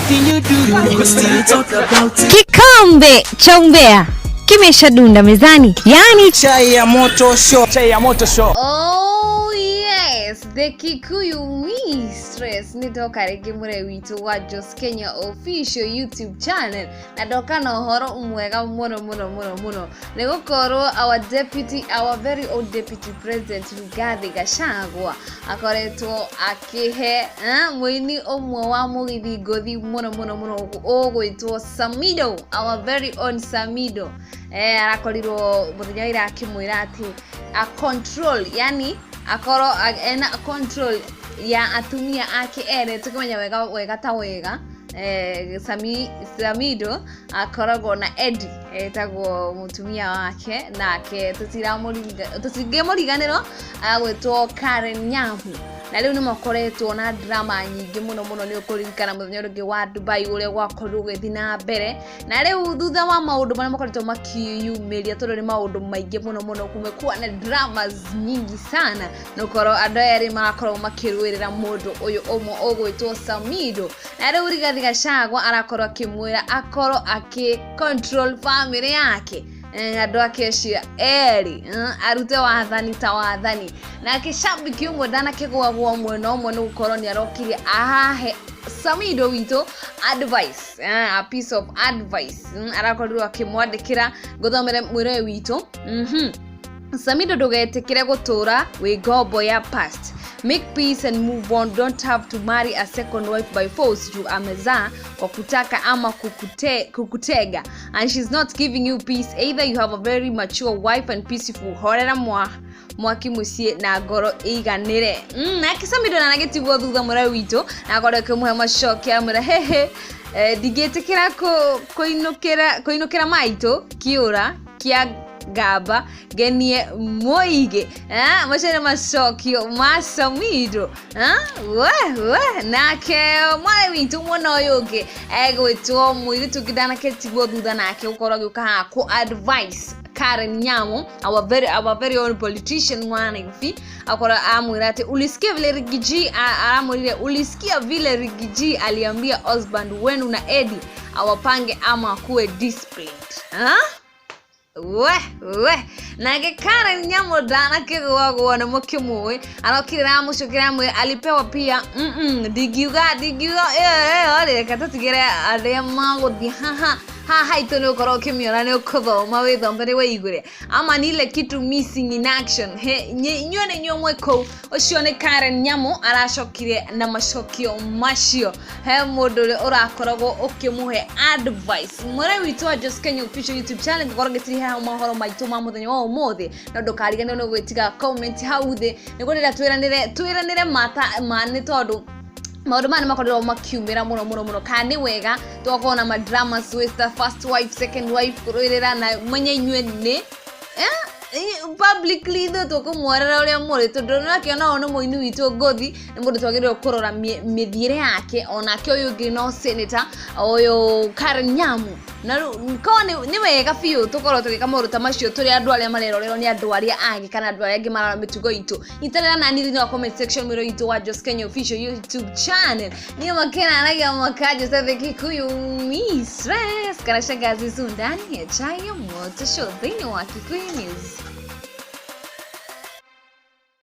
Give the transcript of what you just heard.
Anything you do, we still talk about it. Kikombe cha umbea kimeshadunda mezani, yaani Chai ya moto show. Chai ya moto show. Oh yes, the Kikuyu Mistress nĩ ndoka rĩngĩ mũre witũ wa Jos Kenya official YouTube channel na ndoka na ũhoro mwega mũno mũno mũno mũno nĩ gũkorwo our deputy, our very own deputy president Rigathi Gachagua akoretwo akĩhe mũini ũmwe wa mũgithi ngũthi mũno mũno mũno ũgwĩtwo Samido, our very own Samido, arakorirwo mũthenya wa ira akĩmwĩra atĩ a control, yani akorwo ena control ya atumia ake ere. Tukimenya wega wega ta wega, Samido akoragwo na Eddie etagwo mutumia wake, nake tũtingĩmũriganĩrwo agwĩtwo Karen Nyamu, na rĩu nĩ makoretwo na drama nyingĩ mũno mũno. Nĩ ũkũririkana mũthenya ũrĩa ũngĩ wa Dubai ũrĩa gwakorirwo gũgĩthiĩ na mbere, na rĩu thutha wa maũndũ marĩa makoretwo makiyumĩria, tondũ nĩ maũndũ maingĩ mũno mũno, kumekuwa na dramas nyingi sana nĩ gũkorwo andũ aya erĩ marakorwo makĩrũĩrĩra mũndũ ũyũ ũmwe ũgwĩtwo Samido. Na rĩu Rigathi Gachagua arakorwo akĩmwĩra akorwo akĩ control family yake, andũ ake acio erĩ, arute wathani ta wathani. Nake shabiki ũmwe ndanakĩgwagwo mwena ũmwe nĩ gũkorwo nĩ arokire ahahe Samido witũ advice, a piece of advice. Arakorirwo akĩmwandĩkĩra, ngũthomere mwĩre witũ. Samido, ndũgetĩkĩre gũtũra wĩ ngombo ya past. Make peace and move on. Don't have to marry a second wife by force juu amezaa kwa kutaka ama kukutega and she's not giving you peace either. You have a very mature wife and peaceful. Horera mwa mwaki muciĩ na ngoro ĩiganĩre. Nake Samido nanagĩtigwo thutha mũre witũ na akorwo akĩmũhe macokio, amwĩra hehe, ndingĩtĩkĩra kũinũkĩra maitũ kĩũra kĩa ngamba ngenie mũingĩ. Macio nĩ macokio ma Samido. We we nake mwarĩ witũ mwena ũyũ ũngĩ egwĩtwo mũirĩtu ũngĩ ndanaketigwo thutha nake gũkorwo agĩũka haha kũ advice Karen Nyamu, our very own politician mwana Nairobi, akorwo amwĩra atĩ ulisikia vile Riggy G aramwĩrire, ulisikia vile Riggy G aliambia husband wenu na Eddie awapange ama akuwe disciplined, ha? We we nake Karen Nyamu ndanakĩgwagwo nĩ mũkĩmũĩ, arokire amũcokera amwĩra alipewa pia. Ndingiuga ĩyo ĩyo, reke tũtigĩre arĩa magũthiĩ haha haha itũ nĩ ũkorwo ũkĩmĩona, nĩ ũkũthoma wĩthomere wĩigũre ama ni ile kitu missing in action. He inyuĩ nĩ inyuĩ mwĩ kũu. Ũcio nĩ Karen Nyamu aracokire na macokio macio he mũndũ ũrĩa ũrakoragwo ũkĩmũhe advice. Mwere witũ wa Jos Kenya official YouTube channel, ngũkorwo ngĩtirihe hau mohoro maitũ ma mũthenya wa ũmũthĩ, no ndũkariganĩrwo nĩ gwĩtiga comment hau thĩ nĩguo rĩrĩa twĩranĩre mata ma nĩ tondũ maũndũ maya nĩ makorirwo makiumĩra mũno mũno mũno, kana nĩ wega tũgakorwo na madramas with the first wife, second wife, kũrũĩrĩra na menye inyuĩ nĩ publicly ithuĩ tũkũmworera ũrĩa mũrĩ, tondũ nĩrakĩona ũyũ nĩ mũini witũ ngũthi, nĩ mũndũ twagĩrĩirwo kũrora mĩthiĩre yake, onake ũyũ ũngĩ no senator ũyũ Karen Nyamu. Na rĩu korwo nĩ wega biũ tũkorwo tũgĩka maũndũ ta macio tũrĩ andũ arĩa marerorerwo nĩ andũ arĩa angĩ kana andũ arĩa angĩ marora mĩtugo itũ. Nyitanĩra nani thĩinĩ wa comment section mwĩro witũ wa Jos Kenya official YouTube channel. Niyo makena anagia makajo Kikuyu Mistress kana shangazi ndani ya chai ya moto show thĩinĩ wa Kikuyu News.